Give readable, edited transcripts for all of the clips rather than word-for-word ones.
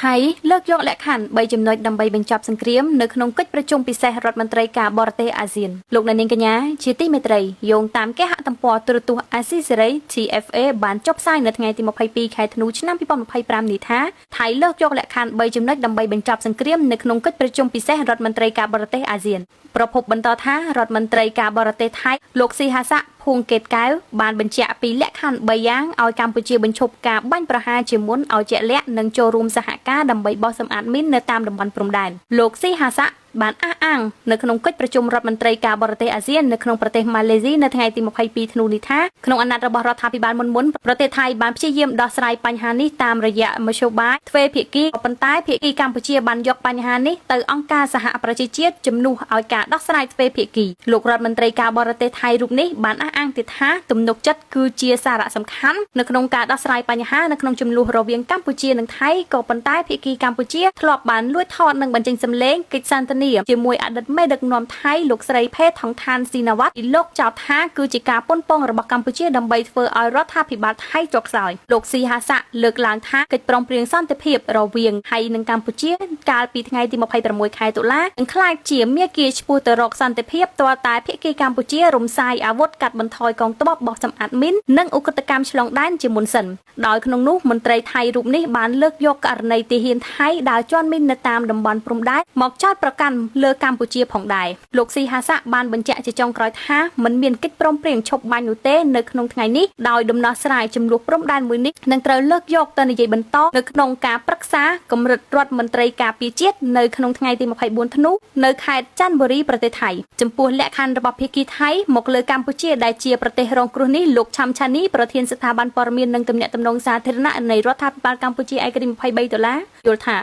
ថៃលើកយកលក្ខខណ្ឌ3ចំណុចដើម្បីបញ្ចប់សង្គ្រាមនៅក្នុងកិច្ចប្រជុំពិសេសរដ្ឋមន្ត្រីការបរទេសអាស៊ានលោកអ្នកនាងកញ្ញាជាទីមេត្រីយោងតាមគេហទំព័រទូរទស្សន៍អាស៊ីសេរី TFA បានចុះផ្សាយនៅថ្ងៃទី22ខែធ្នូឆ្នាំ2025នេះថាថៃលើកយកលក្ខខណ្ឌ3ចំណុចដើម្បីបញ្ចប់សង្គ្រាមនៅក្នុងកិច្ចប្រជុំពិសេសរដ្ឋមន្ត្រីការបរទេសអាស៊ានប្រភពបន្តថារដ្ឋមន្ត្រីការបរទេសថៃលោកស៊ីហាសាក់ភួងកេតកែវបានបញ្ជាក់ពីលក្ខខណ្ឌ3យ៉ាងឲ្យកម្ពុជាបញ្ឈប់ការបាញ់ប្រហារជាមុនឲ្យជាក់លាក់និងចូលរួមសហការដើម្បីបោះសម្អាតមីននៅតាមតំបន់ព្រំដែនលោកស៊ីហាសាក់បានអះអាងនៅក្នុងកិច្ចប្រជុំរដ្ឋមន្ត្រីការបរទេសអាស៊ាននៅក្នុងប្រទេសម៉ាឡេស៊ីនៅថ្ងៃទី22ធ្នូនេះថាក្នុងអាណត្តិរបស់រដ្ឋាភិបាលមុនៗប្រទេសថៃបានព្យាយាមដោះស្រាយបញ្ហានេះតាមរយៈមធ្យោបាយទ្វេភាគីក៏ប៉ុន្តែភាគីកម្ពុជាបានយកបញ្ហានេះទៅអង្គការសហប្រជាជាតិជំនួសឲ្យការដោះស្រាយទ្វេភាគីលោករដ្ឋមន្ត្រីការបរទេសថៃរូបនេះបានអះអាងទៀតថាទំនុកចិត្តគឺជាសារៈសំខាន់នៅក្នុងការដោះស្រាយបញ្ហានៅក្នុងចំនួនរវាងកម្ពុជានិងថៃក៏ប៉ុន្តែភាគីកម្ពុជាធ្លាប់បានលួចថតនិងបញ្ចេញសម្លេងកិច្ចសន្ទនាជាមួយអតីតមេដឹកនាំថៃលោកស្រីផេថងឋានស៊ីណាវ៉ាត់លោកចោទថាគឺជាការប៉ុនប៉ងរបស់កម្ពុជាដើម្បីធ្វើឲ្យរដ្ឋាភិបាលថៃចុកខ្សោយលោកស៊ីហាសាក់លើកឡើងថាកិច្ចព្រមព្រៀងសន្តិភាពរវាងថៃនិងកម្ពុជាកាលពីថ្ងៃទី26ខែតុលានឹងក្លាយជាមាគ៌ាឆ្ពោះទៅរកសន្តិភាពទាល់តែភាគីកម្ពុជារំសាយអាវុធកាត់បន្ថយកងទ័ពបោះសម្អាតមីននិងឧក្រិដ្ឋកម្មឆ្លងដែនជាមុនសិនដោយក្នុងនោះមន្ត្រីថៃរូបនេះបានលើកយកករណីទាហានថៃដើរជាន់មីននៅតាមតំបន់ព្រំដែនមកចោទប្រកាន់លើកម្ពុជាផងដែរលោកស៊ីហាសាក់បានបញ្ជាក់ជាចុងក្រោយថាមិនមានកិច្ចព្រមព្រៀងឈប់បាញ់នោះទេនៅក្នុងថ្ងៃនេះដោយដំណោះស្រាយចំនួនព្រំដែនមួយនេះនឹងត្រូវលើកយកទៅនិយាយបន្តនៅក្នុងការប្រឹក្សាកម្រិតរដ្ឋមន្ត្រីការពារជាតិនៅក្នុងថ្ងៃទី24ធ្នូនៅខេត្តច័ន្ទបុរីប្រទេសថៃចំពោះលក្ខខណ្ឌរបស់ភាគីថៃមកលើកម្ពុជាដែលជាប្រទេសរងគ្រោះនេះលោកឆាំឆានីប្រធានស្ថាប័នព័ត៌មាននិងទំនាក់ទំនងសាធារណៈនៃរដ្ឋាភិបាលកម្ពុជាឯករាជ្យ23ដុល្លារយល់ថា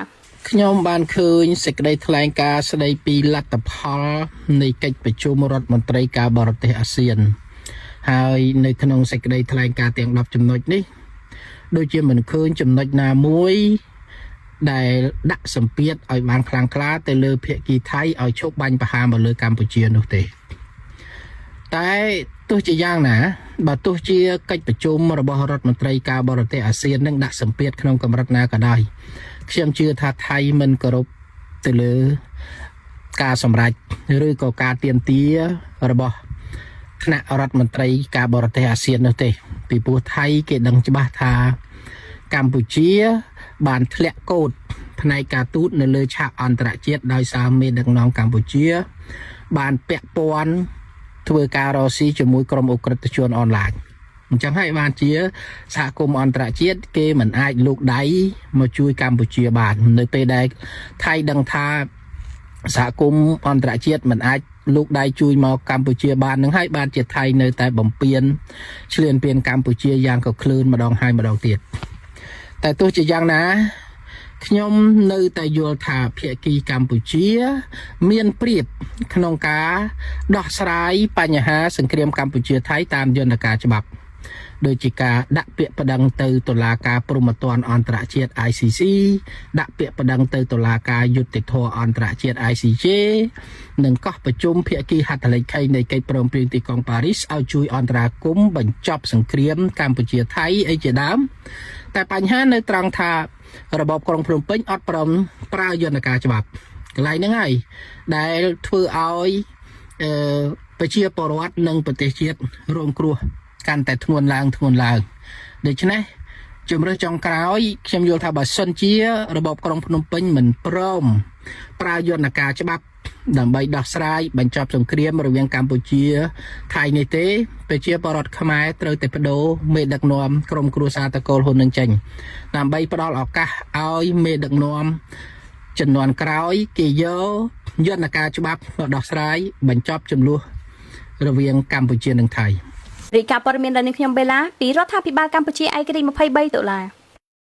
ខ្ញុំបានឃើញសេចក្តីថ្លែងការណ៍ស្តីពីលទ្ធផលនៃកិច្ចប្រជុំរដ្ឋមន្ត្រីការបរទេសអាស៊ានហើយនៅក្នុងសេចក្តីថ្លែងការណ៍ទាំង10ចំណុចនេះដូចជាមិនឃើញចំណុចណាមួយដែលដាក់សម្ពាធឲ្យបានខ្លាំងក្លាទៅលើភាគីថៃឲ្យឈប់បាញ់ប្រហារមកលើកម្ពុជានោះទេតែទោះជាយ៉ាងណាបើទោះជាកិច្ចប្រជុំរបស់រដ្ឋមន្ត្រីការបរទេសអាស៊ាននឹងដាក់សម្ពាធក្នុងកម្រិតណាក៏ដោយខ្ញុំជឿថាថៃមិនគោរពទៅលើការសម្រេចឬក៏ការទាមទាររបស់ថ្នាក់រដ្ឋមន្ត្រីការបរទេសអាស៊ាននោះទេពីព្រោះថៃគេដឹងច្បាស់ថាកម្ពុជាបានធ្លាក់កូដផ្នែកការទូតនៅលើឆាកអន្តរជាតិដោយសារមេដឹកនាំកម្ពុជា បានពាក់ព័ន្ធធ្វើការរកស៊ីជាមួយក្រុមឧក្រិដ្ឋជនអនឡាញអញ្ចឹងហើយបានជាសហគមន៍អន្តរជាតិគេមិនអាចលូកដៃមកជួយកម្ពុជាបាននៅពេលដែលថៃដឹងថាសហគមន៍អន្តរជាតិមិនអាចលូកដៃជួយមកកម្ពុជាបាននឹងហើយបានជាថៃនៅតែបំពេញឈ្លានពានកម្ពុជាយ៉ាងក៏ក្លឿនម្ដងហើយម្ដងទៀតតែទោះជាយ៉ាងណាខ្ញុំនៅតែយល់ថាភាគីកម្ពុជា មានប្រៀបក្នុងការដោះស្រាយបញ្ហាសង្គ្រាមកម្ពុជាថៃតាមយន្តការច្បាប់ដូចជាការដាក់ពាក្យប្តឹងទៅតុលាការព្រហ្មទណ្ឌអន្តរជាតិ ICC ដាក់ពាក្យប្តឹងទៅតុលាការយុត្តិធម៌អន្តរជាតិ ICJ និងកោះប្រជុំភាគីហត្ថលេខីនៃកិច្ចព្រមព្រៀងទីក្រុងប៉ារីសឲ្យជួយអន្តរាគមន៍បញ្ចប់សង្គ្រាមកម្ពុជាថៃអីជាដើមតែបញ្ហានៅត្រង់ថារបបក្រុងភ្នំពេញអត់ព្រមប្រើយន្តការច្បាប់កន្លែងហ្នឹងហើយដែលធ្វើឲ្យអឺប្រជាពលរដ្ឋនិងប្រទេសជាតិរងគ្រោះកាន់តែធ្ងន់ឡើងធ្ងន់ឡើងដូច្នេះជំរើសចុងក្រោយខ្ញុំយល់ថាបើសិនជារបបក្រុងភ្នំពេញមិនព្រមប្រើយន្តការច្បាប់ដើម្បីដោះស្រាយបញ្ចប់សង្គ្រាមរវាងកម្ពុជាថៃនេះទេប្រជាពលរដ្ឋខ្មែរត្រូវតែបដូរមេដឹកនាំក្រុមគ្រួសារតកូលហ៊ុននឹងចេញដើម្បីផ្ដល់ឱកាសឲ្យមេដឹកនាំជំនាន់ក្រោយគេយកយន្តការច្បាប់មកដោះស្រាយបញ្ចប់ចំនួនរវាងកម្ពុជានិងថៃ រាយការណ៍ព័ត៌មានដល់នាងខ្ញុំបេឡាពីរដ្ឋាភិបាលកម្ពុជាឯករាជ្យ23ដុល្លារ។